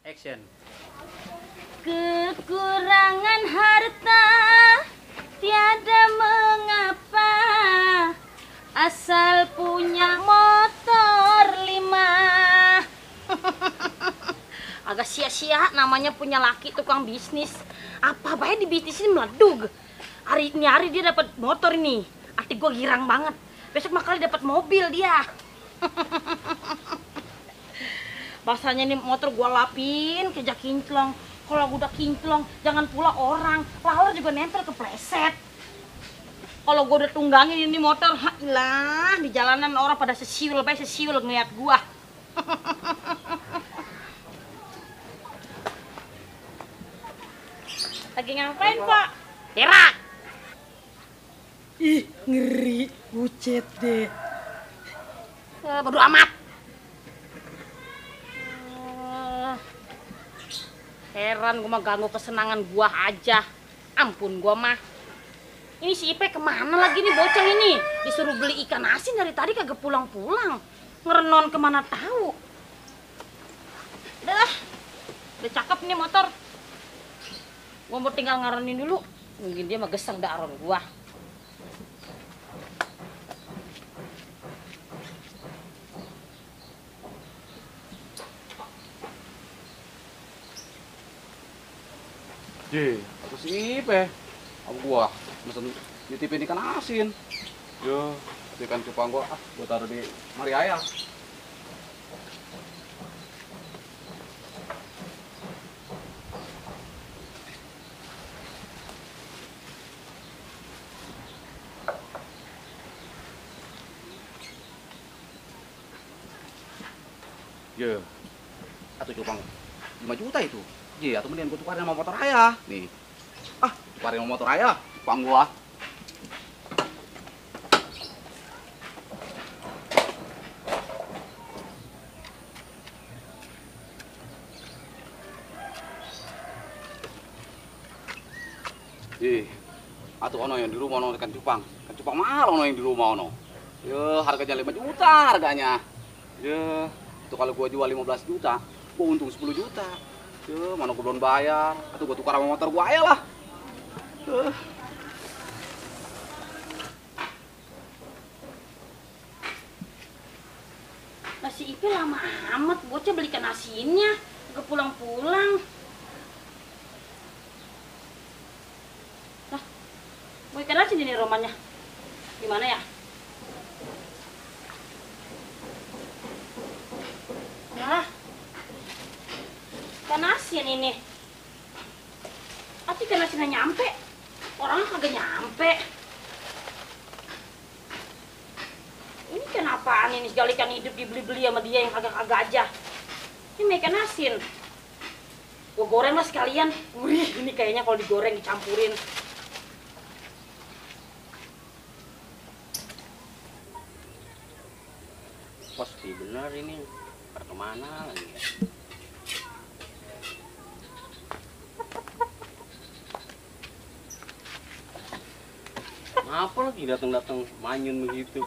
Action. Kekurangan harta tiada mengapa, asal punya motor 5. Agak sia-sia namanya punya laki tukang bisnis. Apa baik di bisnis ini meledug. Hari dia dapat motor ini. Hati gue girang banget. Besok makanya dapat mobil dia. Bahasanya nih motor gue lapin kerja kinclong. Kalau udah kinclong jangan pula orang. Laler juga nempel ke pleset. Kalau gue udah tunggangin ini motor, lah di jalanan orang pada sesiul ngeliat gue. Lagi ngapain, Pak? Terak. Ih, ngeri, bucet deh. Bodo amat. Heran gue mah ganggu kesenangan gua aja. Ampun gua mah. Ini si Ipe kemana lagi nih bocah ini? Disuruh beli ikan asin dari tadi kagak pulang-pulang. Ngerenon kemana tahu. Udah cakep nih motor. Gua mau tinggal ngarenin dulu. Mungkin dia mah geseng daron gua. Atau si Ipe, apa gua mesen nitipin ikan asin. Yo, ikan cupang gua taruh di mari ayah. Yo, atau cupang 5 juta itu. Iya, atau mendingan gua tukarin sama motor ayah. Nih. Tukarin sama motor ayah, cupang gua. Atau ono yang di rumah ono ikan cupang. Ikan cupang mahal ono yang di rumah ono. Ya, harganya 5 juta harganya. Ya, itu kalau gua jual 15 juta, gua untung 10 juta. Ya, mana gua belum bayar. Atau gua tukar sama motor gua aja lah. Nasi Ipe lama amat bocah beli ikan asinnya. Gak pulang-pulang. Mau ikan asin ini romannya. Gimana ya? Nah, ikan asin ini. Ati ikan asinnya nyampe. Orangnya kagak nyampe. Ini kenapaan ini segala ikan hidup dibeli-beli sama dia yang kagak-kagak aja. Ini ikan asin. Gua goreng lah sekalian. Wih, ini kayaknya kalau digoreng dicampurin. Pasti benar ini. Kemana lagi? Ngapa lagi datang-datang manyun begitu?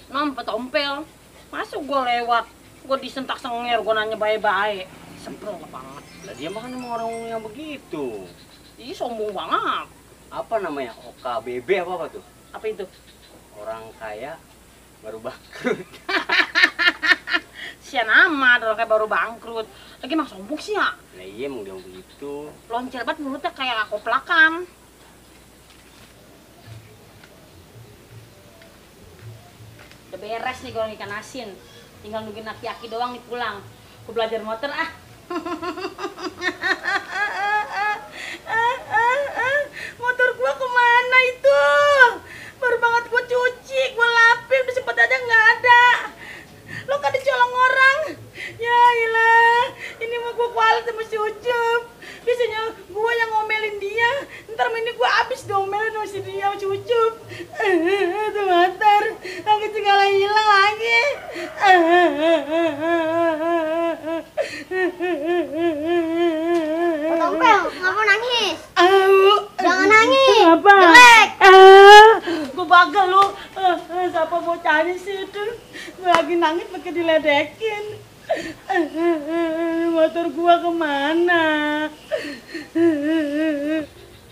Nampak tompel. Masuk gua lewat. Gua disentak senger, gua nanya baik-baik. Semprong banget. Lah dia makan sama orang yang begitu. Ih, sombong banget. Apa namanya? OKBB apa tuh? Apa itu? Orang kaya baru bangkrut. Sian amat, orang kayak baru bangkrut. Lagi emang sombong sih ya? Nah iya emang dia begitu. Loncer banget mulutnya kayak koplakan. Udah beres nih kalau ikan asin. Tinggal nungguin aki-aki doang nih pulang. Gue belajar motor ah. Motor gua kemana itu? Baru banget gua cuci, gua lapin, udah sempet aja nggak ada. Lo kan dicolong orang. Ya ilah, ini mah gua kualat sama si Ucup. Biasanya gua yang ngomelin dia. Ntar ini gua abis domelin sama si dia, si Ucup. Tuh motor, lagi segala hilang lagi. Tompel, nggak mau nangis. Jangan nangis. Apa? Jelek. Gua bagel lu. Siapa bocahnya sih itu? Gua lagi nangis pakai diledekin. Motor motor gua kemana?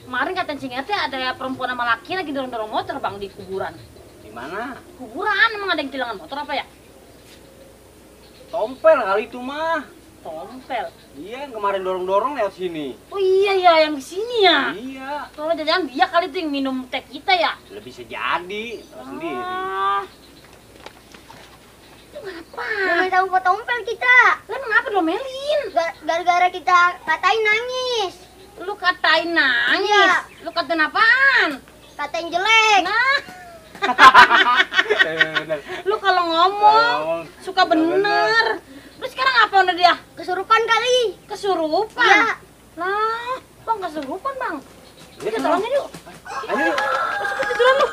Kemarin kata Cing RT ada perempuan sama laki lagi dorong-dorong motor bang di kuburan. Di mana? Kuburan emang ada yang kehilangan motor apa ya? Tompel kali itu mah. Tompel. Iya, yang kemarin dorong-dorong lewat sini. Oh iya ya yang di sini ya. Iya. Kalau jangan dia kali itu yang minum teh kita ya. Lebih sejadi, tahu sendiri. Ah. Itu apa? Jangan tahu tompel kita. Lah kenapa domelin? Gara-gara kita katain nangis. Lu katain nangis. Iya. Lu katain apaan? Katain jelek. Nah, Bener. lu kalau ngomong suka bener. Terus sekarang apa udah dia? Kesurupan kali. Kesurupan? Iya. Lah, bang kesurupan bang. Iya, Kita tolongin yuk. Ayo. Masuk ke tiduran lu.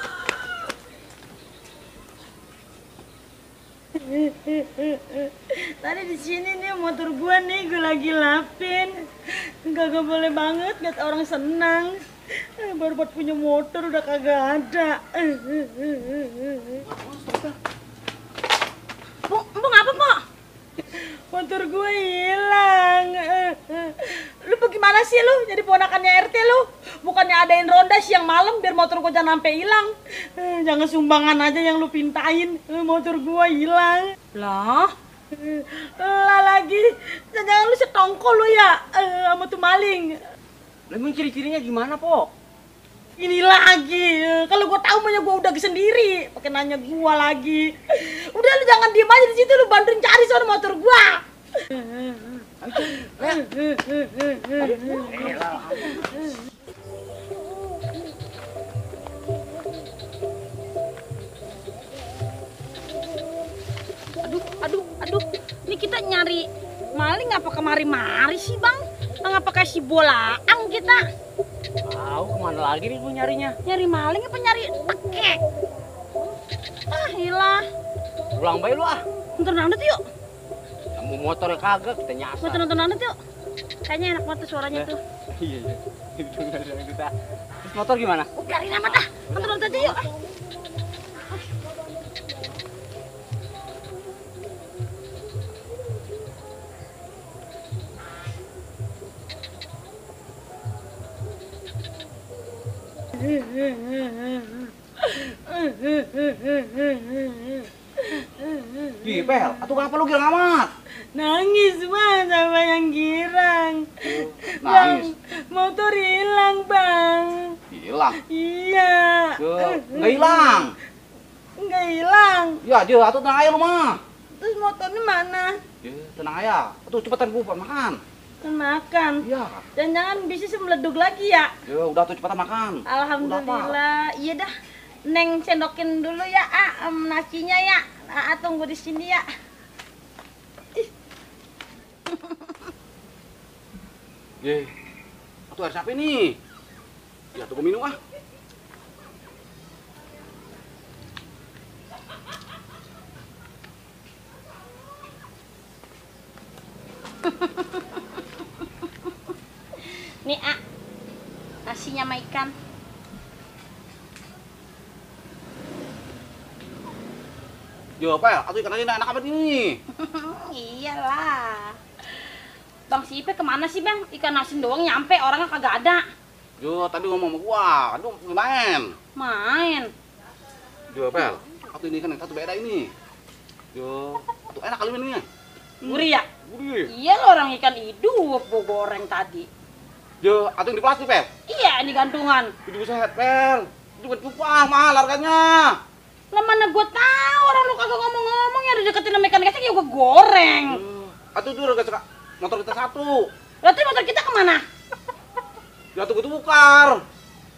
Tadi di sini nih motor gua nih gua lagi lapin. Kagak boleh banget lihat orang senang. Baru buat punya motor udah kagak ada. Bang apa, Pak? Motor gue hilang. Lu bagaimana sih lu? Jadi ponakannya RT lu. Bukannya adain ronda siang malam biar motor gue jangan sampai hilang. Jangan sumbangan aja yang lu pintain. Motor gue hilang. Lah, Lah lagi. Jangan lu setongkol lu ya sama tuh maling. Emang ciri-cirinya gimana, Po? Ini lagi. Kalau gue tahu maunya gue udah sendiri. Pakai nanya gue lagi. Udah lu jangan diem aja di situ, lu bantuin cari soal motor gue. Aduh. Ini kita nyari maling apa kemari-mari sih, Bang? Bang apa kasih bolaan kita? Tahu kemana lagi nih lu nyarinya? Nyari maling apa nyari tekek? Ah, hilah. Pulang bayi lu ah. Nonton dangdut yuk. Kamu motornya kagak, kita nyasar. Nonton dangdut yuk. Kayaknya enak banget tuh suaranya tuh. Iya. Itu enggak ada kita. Terus motor gimana? Biarin amat dah. Nonton dangdut aja yuk. Ih, Pel, atuh apa lu girang amat? Nangis bang sama yang girang. Nangis. Bang, motor hilang bang. Hilang. Iya. Nggak hilang. Nggak hilang. Ya, aja, atuh tenang aja lu mah. Terus motornya mana? Ya, tenang aja. Atuh cepetan gua makan. Makan. Iya. Jangan bisnis meleduk lagi ya. Ya, udah tuh cepetan makan. Alhamdulillah. Iya dah. Neng sendokin dulu ya, nasinya ya. Tunggu di sini ya. Ye, atuh air siapa ini? Ya, tuh gua minum ah. Nih, nasinya sama ikan. Yo, Pel, atuh ikan aja enak amat ini. Iyalah. Bang si Ipe kemana sih bang? Ikan asin doang nyampe, orangnya kagak ada. Yo, tadi ngomong sama gua, aduh main. Main. Yo, Pel, atuh ini kan yang satu beda ini. Yo, atuh enak kali ini. Gurih ya? Gurih. Iya lo orang ikan hidup gua goreng tadi. Yo, atuh yang di plastik, Pel. Iya ini gantungan. Itu sehat, Pel. Itu kan cupang, mahal harganya. Lah mana gua tahu orang lu kagak ngomong-ngomong ya udah deketin sama ikan gesek ya gua goreng. Atuh itu udah suka motor kita satu. Berarti motor kita kemana? Ya tuh itu tukar.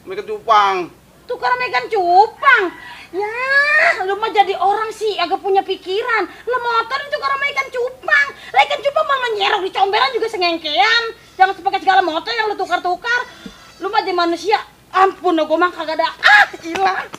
Mereka cupang. Tukar sama ikan cupang. Ya, lu mah jadi orang sih agak punya pikiran. Lu motor ditukar sama ikan cupang. Lah ikan cupang mah nyerok di comberan juga sengengkean. Jangan sepakai segala motor yang lu tukar-tukar. Lu mah jadi manusia. Ampun, gua mah kagak ada. Hilang.